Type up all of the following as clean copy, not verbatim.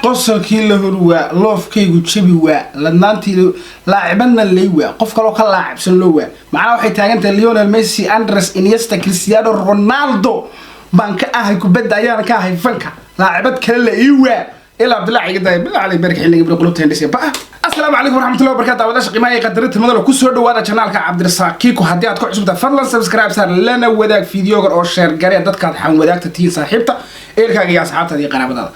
Qosolkii la hor waa, loofkaygu jabi waa, ladnaantii laacibadna lay waa, qof kaloo ka laacibsan loo waa. Macnaha waxay taagan tahay Lionel Messi, Andres Iniesta, Cristiano Ronaldo baan ka ahay kubadda, ayaana ka ahay fanka, laacibad kale la ii waa ilaa Abdillah iga daaya billah calay barka xilliga bir qulubta hindhisay ba. Asalaamu calaykum waraxmatullahi wabarakatuh. Wadaasha qiimaha iyo qadarinta madalo, ku soo dhawaada channelka Cabdirasaaq Kiiko. Haddii aad ku cusubtahay, fadlan subscribe saar, lana wadaag fiidiyogan oo share garee dadkaad xan wadaagta tihiin, saaxiibta, eelkaaga iyo asxaabtaada iyo qaraabadaada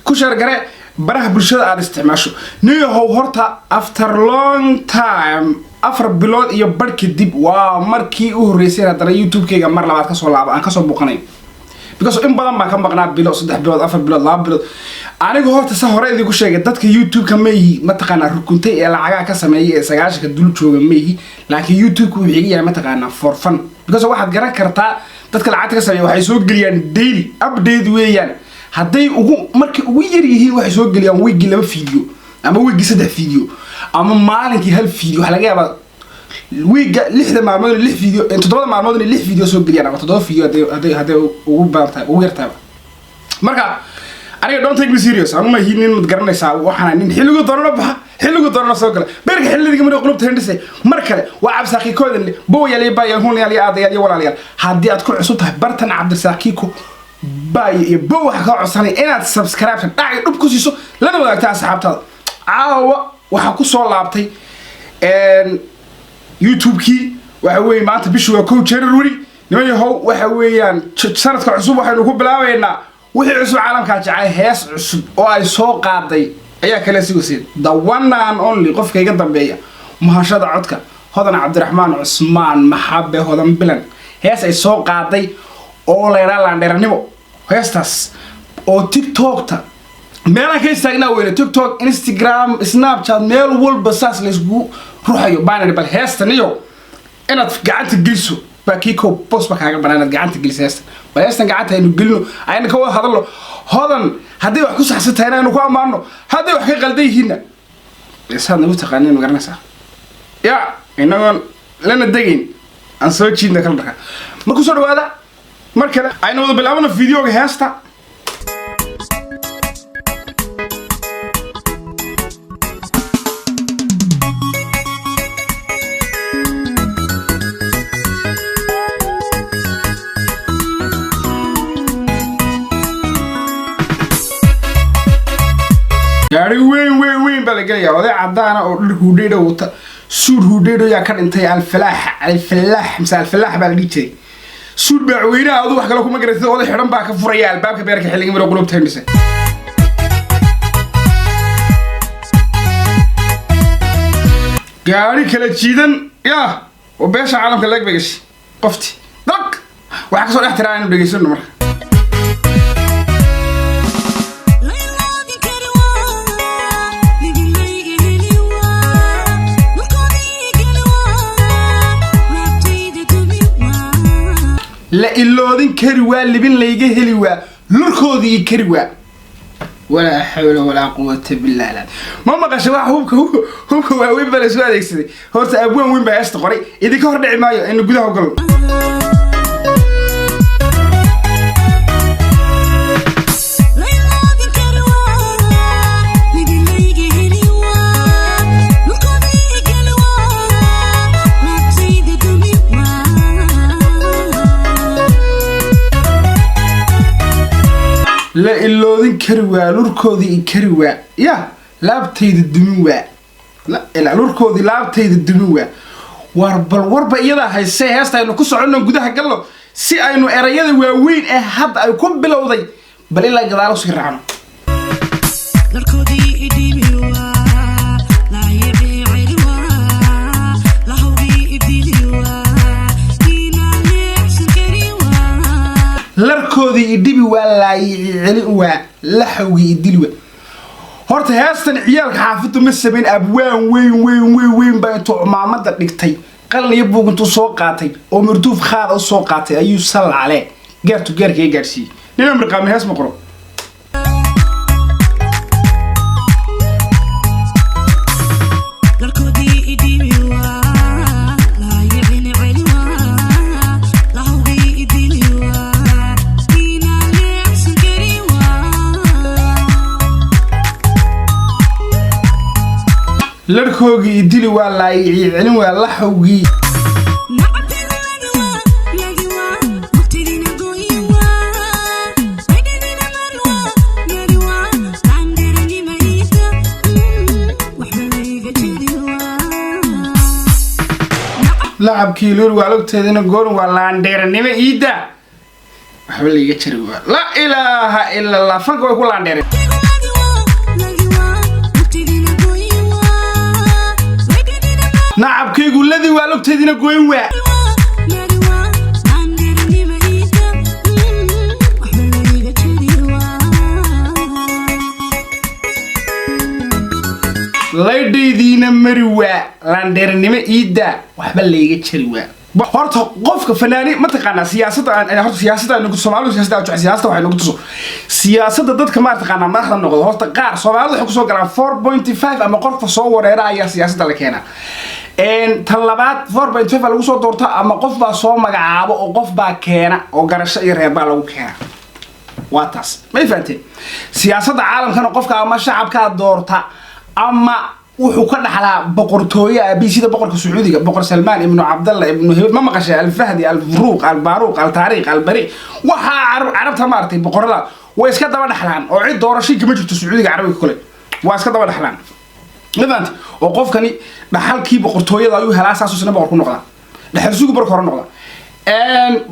ku share garee baraha bulshada aad isticmaasho. Niyahow, horta after long time, 4 bilood iyo badh kadib, waa markii u horreysay haddana YouTube-kayga mar labaad kasoo laaba aan kasoo buuqanayo, because in badan baan ka maqnaa, bilo, 3 bilood, 4 bilood, 2 bilood. Anigu horta sa hore idinku sheegay, dadka YouTube-ka maihi mataqaanaa rukuntay ee lacagaha ka sameeyay ee 90-ka dul jooga maihi, laakiin YouTube-ka wuxuu iga yahay mataqaanaa for fun, because waxaad garan kartaa dadka lacagta ka sameeya waxay soo geliyaan daily update weeyaan. Hadday ugu markay ugu yar yihiin, waxay soo geliyaan weekgii laba video ama weekgii saddex video ama maalinkii hal video. Waxaa laga yaabaa wiigga 6da maalmood lix video, 7da maalmood inay lix video soo geliyaan ama toddoba video hadday ugu badan tahay, ugu yar tahay. Marka aniga don't take me serious, anu ma nin mad garanaysaa, waxaana nin xilligu doonana baxa, xilligu doonana soo gala. Beerka xilliga mar qulubta hindhisay mar kale waa Cabdirasaaq Kiikoodan bowayaal iyo baayal, hunyaal iyo aadayaal iyo walaalayaal. Haddii aad ku cusub tahay bartan Cabdirasaaq Kiiko, baay iyo bow, waxa kaa codsanay inaad subscribe dhacay dhub ku siiso, lana wadaagta asxaabtaada. Caawa waxaa ku soo laabtay YouTube-kii. Waxa weeye maanta bishu waa 1 January. Niman yahow, waxa weeyaan sanadka cusub waxaynu ku bilaabaynaa wixii cusub caalamkaa jecay, hees cusub oo ay soo qaaday ayaa kale sigoseen, the one and only qofka iga dambeeya, muhashada codka, Hodan Cabdiraxmaan Cusmaan Maxabe, Hodan Bilan. Hees ay soo qaaday oo laydhaa Laandheeranimo, heestaas oo TikTokta meelaan ka istaagnaa weyne, TikTok, Instagram, Snapchat, meel walba saas layskugu ruxayo baan. Bal heestan iyo inaad gacanta geliso baa Kiko boss ba kaaga banaan inaad gacanta geliso heestan. Bal heestan gacanta aynu gelino, aynu ka wada hadalno. Hodan hadday wax ku saxsan tahayna aynu ku ammaano, hadday wax ka qaldan yihiinna saad nagu taqaaniin, ma garanaysaa ya, inagoon lana degayn aan soo jiidna kala dharka. Ma kusoo dhawaada mar kale, aynu wada bilaabano videoga heesta. Gaari weyn weyn weyn baa la gelayaa. Oday cadaana oo dhar huudheydha wata, suud huudheydho, yaa ka dhintay? Alfalaax, Alfalaax mise Alfalaax baa la dhihi jiray. Suud baacweynaha adu wax kale kuma garatid. Oday xidhan baa ka furaya albaabka. Beerka xilliga miro qulubta hindhise. Gaari kala jiidan yaa oo beesha caalamka leeg bay gashay. Qofti dag waxaa kasoo dhex tiraa, aynu dhegeysano marka. Laylaadin kari waa, ligilay heli waa, nurkoodii geli waa, laabtayda dumi waa. La iloodin kari waa, libin layga heli waa, lurkoodii kari waa, walaa xawla walaa quwata billah. Ma maqashay? Wax hubka waaweyn baa lasoo adeegsaday. Horta abwaan weyn baa heesta qoray, idinka hor dhici maayo, aynu gudaha galno. Laylaadin kari waa, ligilayga heli waa, nurkoodii geli waa, laabtayda dumi waa. La iloodin kari waa, lurkoodii i kari waa, ya laabtayda dumin waa, lurkoodii laabtayda dumin waa. War bal warba iyadaa haysee, heesta aynu ku soconno, gudaha gallo, si aynu erayada waaweyn ee hadda ay ku bilowday bal ilaa gadaalo sii raacno. Larkoodii idhibi waa, laayicii celi waa, lahawgii idili waa, inaan leexsan kari waa. Larkoodii idhibi waa, laayici celi waa, laxawgii idili waa. Horta heestan ciyaalka xaafaddu ma samayn. Abwaan weyn weyn weyn weyn baa intuu cumaamada dhigtay, qalin iyo buug intuu soo qaatay oo marduuf khaada u soo qaatay, ayuu salcale gaartu gaarkaga gaadhsiiyey. Nina mirqaamin hees ma qoro. Larkoodii idhibi waa, laayicin celi waa, lahawgii idili waa, inaan leexsan kari waa. Larkoogii idili waa, laayicii celin waa, laxawgii. Nacabkaygu lagi waa, lagi waa, waqtigiina gooyi waa, laydhadiina mari waa, mari waa, laandheeranima iida, waxba layga jeri waa. Lacabkii luri waa, lugteedina goon waa, laandheeranimo iidda, waxba laiga jari waa. Laa ilaaha ila Allah, fanka way ku laandheereen. Nacabkaygu lagi waa, lagi waa, waqtigiina gooyi waa, laydhadiina Nacabkaygu ladi waa, lugteedina goyn waa. mari waa, laandheeranima iida, waxba layga jeri waa. Laydhaydiina mari waa, laandheeranimo iidda, waxba layga jari waa. Horta qofka fanaani ma taqaanaa siyaasadda horta siyaasadda nagu Soomaalidu siyaasadda aan jecel, siyaasadda waxay nagu tuso siyaasadda dadka ma taqaanaa madaxda noqdo. Horta qaar Soomaalidu waxay kusoo galaan 4.5 ama qofka soo wareera ayaa siyaasadda la keenaa. Tan labaad, 4.5 lagu soo doorta ama qof baa soo magacaabo oo qof baa keena oo garasho iyo reer baa lagu keena. Waa taas, may fahanteen? Siyaasadda caalamkana qofka ama shacabkaa doorta ama wuxuu ka dhaxlaa boqortooye aabihi, sida boqorka Sacuudiga, Boqor Salmaan ibnu Cabdalla ibnu Hebel. Ma maqashay? Alfahdi, Alfuruuq, Albaaruuq, Altaariikh, Albari. Waxaa Carabta maaragtay boqorada way iska daba dhaxlaan oo cid doorashay kama jirto. Sacuudiga Carabiga kale waa iska daba dhaxlaan, ma fahanti? Oo qofkani dhaxalkii boqortooyada ayuu helaa, saasuu isna boqor ku noqdaa, dhaxal sugu barka hore noqdaa.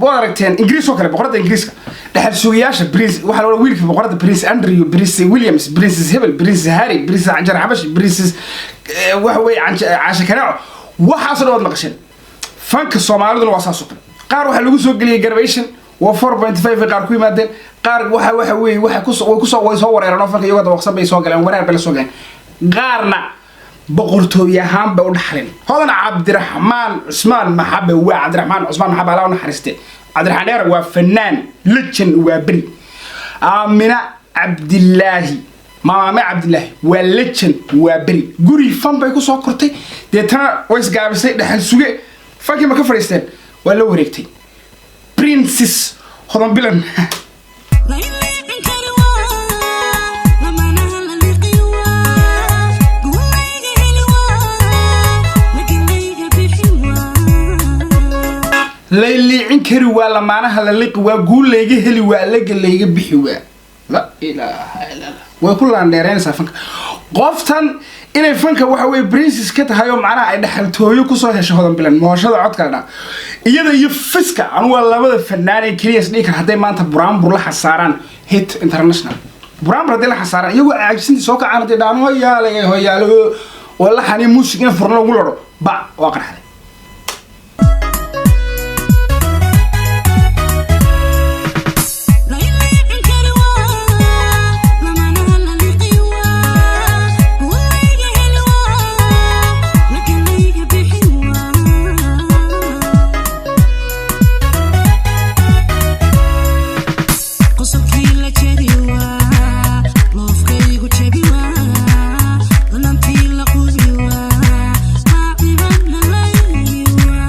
Waad aragteen Ingiriis oo kale, boqorada Ingiriiska dhaxal sugayaasha prince waxaa la wiilka boqorada, Prince Andrew, Prince Williams, Prince Hebel, Prince Harry, Prince Canjar Xabashi, Prince waxa weeye Caasha Kaneeco, waxaasoo dhan waad maqasheen. Fanka Soomaaliduna waa saas oo kale. Qaar waxaa lagu soo geliyay garbation, waa 4.5 qaar ku yimaadeen. Qaar waxa weeye waxa kusoo way kusoo way soo wareereen oo fanka iyagoo dabaqsan bay soo galeen, wareer bay la soo galeen. Qaarna boqortooye ahaan bay u dhaxleen. Hodan Cabdiraxmaan Cusmaan Maxabe waa Cabdiraxmaan Cusmaan Maxabe, Allah u naxariiste. Cabdiraxmaan Dheer waa fanaan legend, waa beri. Aamina Cabdilaahi, Maame Cabdilaahi, waa legend, waa beri. Guri fan bay kusoo kortay, deetana way isgaabisay. Dhexal suge fankii ma ka fadhiisteen, waa la wareegtay Princess Hodan Bilan. La iliicin kari waa, lamanaha la liqi waa, guulayga heli waa, lakilayga bixi waa. Layliicin kari waa, lamaanaha la liqi waa, guul layga heli waa, laga layga bixi waa. La ilaaha illa Allah, way ku laandheereynaysaa fanka qoftan inay fanka waxa weye princess ka tahay oo macnaha ay dhexaltooyo kusoo heshay. Hodan Bilan mooshada codka la dhaa, iyada iyo Fiska, anu waa labada fanaan ee keliya is dhihi kara hadday maanta buraanbur la xasaaraan, hit international buraanbur hadday la xasaaraan, iyagoo caajsintii soo kacaan, hadday dhahaan hoyaale hoyaale oo laxani muusig in furno lagu ladho ba waa qarxday. La iliicin kari waa, lamanaha la liqi waa, guulayga heli waa, lakilayga bixi waa. Qosolkii la jeri waa, loofkaygu jabi waa, lanantii la qubi waa, laacibana lay waa.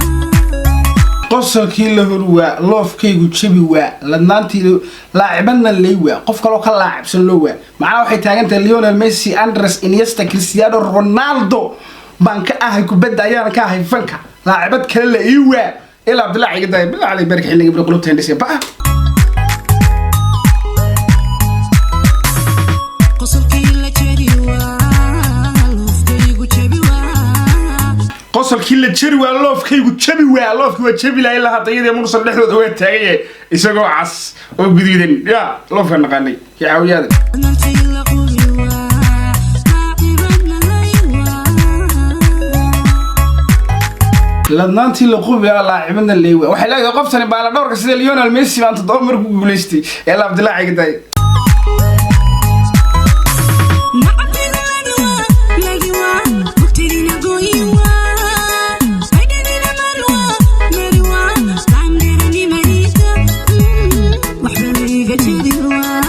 Qosolkii la hor waa, loofkaygu jabi waa, ladnaantii laacibadna lay waa, qof kaloo ka laacibsan loo waa. Macnaha waxay taagan tahay Lionel Messi, Andres Iniesta, Cristiano Ronaldo baan ka ahay kubadda, ayaana ka ahay fanka, laacibad kale la ii waa ilaa Abdillah iga daaya billah calay barka xilliga bri qulubta hindhisay ba. Qosolkii la jeri waa, loofkaygu jabi waa. Qosolkii la jeri waa, loofkaygu jabi waa. Loofkii waa jabi laha, ilaa hadda iyadii Mursal dhexdooda waa taagan yahay isagoo cas oo guduudan. Ya loofka naqaanay kii caawiyaada. Lanantii la qubi waa, laacibana lay waa. Ladnaantii la qubi ah, laacibadna leewa. Waxay leedahay qoftani baala dhowrka sida Lionel Messi baan 7 mar ku guuleystay ee la Abdillah iga daay. Nacabkaygu lagi waa, lagi waa, waqtigiina gooyi waa, laydhadina mari waa, mari waa, laandheeranimadiisa, waxba layga jeri waa.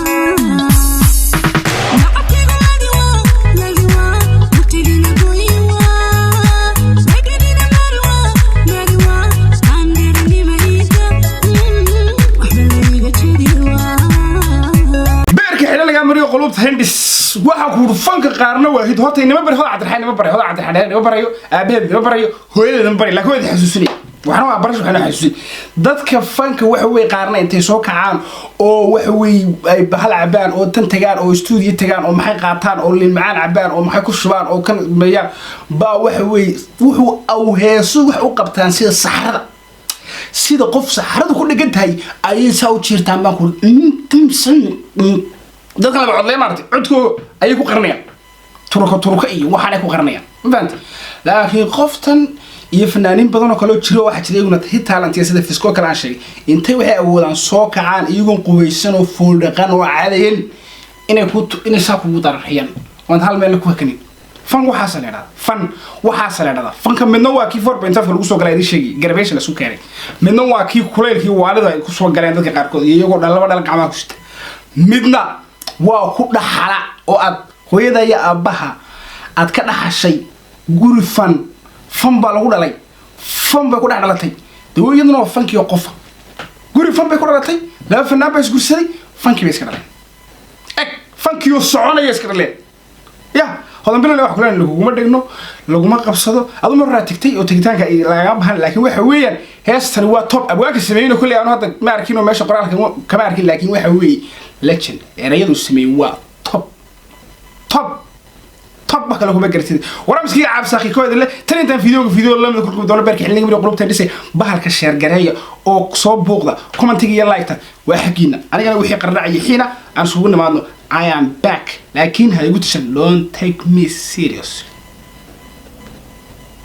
Nacabkaygu lagi waa, lagi waa, waqtigiina gooyi waa, laydhadina mari waa, mari waa, laandheeranimadiisa, waxba layga jeri waa. Ku fanka qaarna waa hid. Horta inama bari Hodan Cabdiraxmaan, inama barayo Hodan Cabdiraxmaan, inama barayo aabaheed, inama barayo hooyadeed, inama barayo, laakiin waa idin xasuusinaya. Waxna waa barasho, waxna xasuusin. Dadka fanka waxa weeye qaarna intay soo kacaan oo waxa weeye ay bahal cabaan oo tan tagaan oo stuudiyo tagaan oo maxay qaataan oo liin macaan cabaan oo maxay ku shubaan oo kan meeyaan baa waxa weeye wuxuu awheeso wax u qabtaan sida saxrada, sida qof saxradu ku dhegan tahay ayay saa u jiirtaan. Baan ku dadka laba codley maartay, codkooga ayay ku qaranayaan, turuka turuka iyo waxaanay ku qaranayaan, ma fahanta? Laakiin qoftan iyo fanaaniin badan oo kaloo jiro waxaa jira iyaguna hit talent, sida Fisco kale aan sheegay, intay waxay awoodaan soo kacaan iyagoon qubaysan oo fooldhaqan oo caadayan inay saa kugu dararxiyaan oon hal meel ku hakanin. Fan waxaasa la idhahdaa, fan waxaasa la idhahdaa. Fanka midna waa kii 4.5 lagu soo galay, idin sheegay, garbeesha lasu keenay. Midna waa kii kulaylkii waalida ay kusoo galeen dadka qaarkood iyo iyagoo dhan laba dhal gacmaha ku sita. Midna waa ku dhaxala oo aad hooyada iyo aabbaha aad ka dhaxashay guri fan. Fan baa lagu dhalay, fan bay ku dhex dhalatay. Dee iyaduna waa fankii oo qofa guri fan bay ku dhalatay. Laba fanaan baa isgursaday, fankii bay iska dhaleen. Eg, fankii oo soconaya iska dhaleen. Ya Hodan Bilan, wax kuleen laguguma dhigno, laguma qabsado. Adu mar horaa tegtay oo tegitaanka ay lagaga bahan, laakiin waxa weeyaan heestani waa top. Abwaanka sameeyeyna kolley aanu hadda ma arkin oo meesha qoraalka kama arkin, laakiin waxa weeye legend. Erayadu sameeyey waa top, top, top. Wax kale kuma garatid. Waramiskiga Cabsaaqi kooda le tan intaan videoga video lamida kulmi doono, beerka xilliga mid qulubta dhisay, bahalka share gareeya oo soo buuqda. Commentiga iyo like-ta waa xagiina. Anigana wixii qardhacaya xiina aan isugu nimaadno. I am back, laakiin ha igu tashan. Don't take me serious.